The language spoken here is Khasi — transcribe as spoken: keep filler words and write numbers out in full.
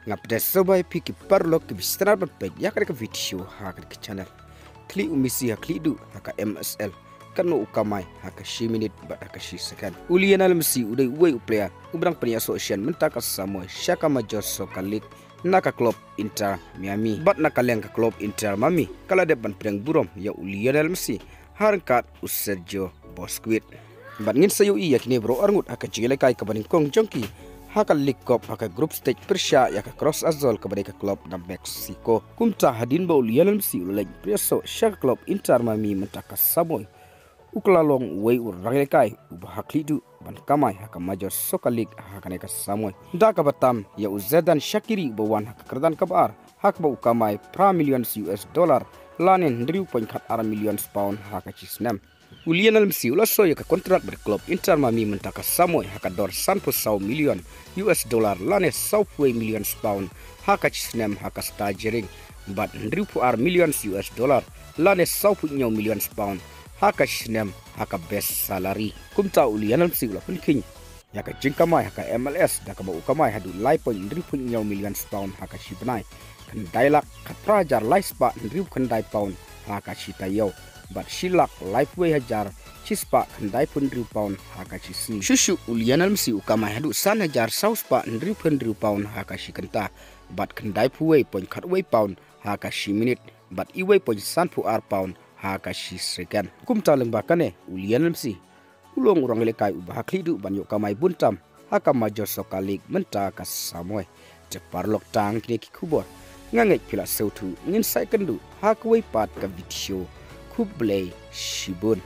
Nga pdiang sngewbha ïa phi ki paralok kiba sngewtynnat ban peit ïa kane ka video ha kane ka channel. Khlieh u Messi ha khlieh duh ha ka M S L. Katno u kamai ha ka shi minit bad ha ka shi second. U Lionel Messi u dei uwei u player uba dang pynïasoh shen mynta ka samoi sha ka Major Soccer League na ka club Inter Miami. Bad na ka liang ka club Inter Miami ka la dep ban pdiang burom ïa u Lionel Messi ha ryngkat u Sergio Busquets. Bad ngin sa ïohi ïa kine baroh arngut ha ka jingïalehkai kaba nyngkong jong ki ha ka League Cup ha ka group stage pyrshah ïa ka Cruz Azul kaba dei ka club na Mexico. Kumta hadien ba u Lionel Messi u la leit pynïasoh sha ka club Inter Miami mynta ka samoi, u ka la long uwei u nongïalehkai uba ha khlieh duh ban kamai ha ka Major Soccer League ha kane ka samoi, da kaba tam ïa u Xherdan Shaqiri uba wan ha ka kyrdan kaba ar, ha kaba u kamai phra million U S dollar lane hynriew point khat ar million pound ha ka shi snem. U Lionel Messi u la soi ïa ka kontrak bad ka club Inter Miami mynta ka samoi ha ka dor sanphew saw million U S dollar lane sawphew wei million pound ha ka shi snem ha ka staggering, bad hynriewphew ar million U S dollar lane sawphew hynñiew million pound ha ka shi snem ha ka base salary. Kumta u Lionel Messi u la pynkheiñ ïa ka jingkamai ha ka M L S da kaba u kamai haduh lai point hynriewphew hynñiew million pound ha ka shi bnai, khyndai lak khatphra hajar lai spah hynriewphew khyndai pound ha ka shi taïew, bad shi lak laiphew wei hajar shi spah khyndaiphew hynriew pound ha ka shi sngi. Shuh shuh u Lionel Messi u kamai haduh san hajar saw spah hynriewphew hynriew pound ha ka shi kynta, bad khyndaiphew wei point khatwei pound ha ka shi minit, bad uwei point sanphew ar pound ha ka shi second. Kumta lyngba kane u Lionel Messi u long u nongïalehkai uba ha khlieh duh ban ïoh kamai bun tam ha ka Major Soccer League mynta ka samoi. Te paralok, tang kine ki khubor. Nga ngeit phi la sngewthuh, ngin sa ïakynduh ha kawei pat ka video. Khublei shibun.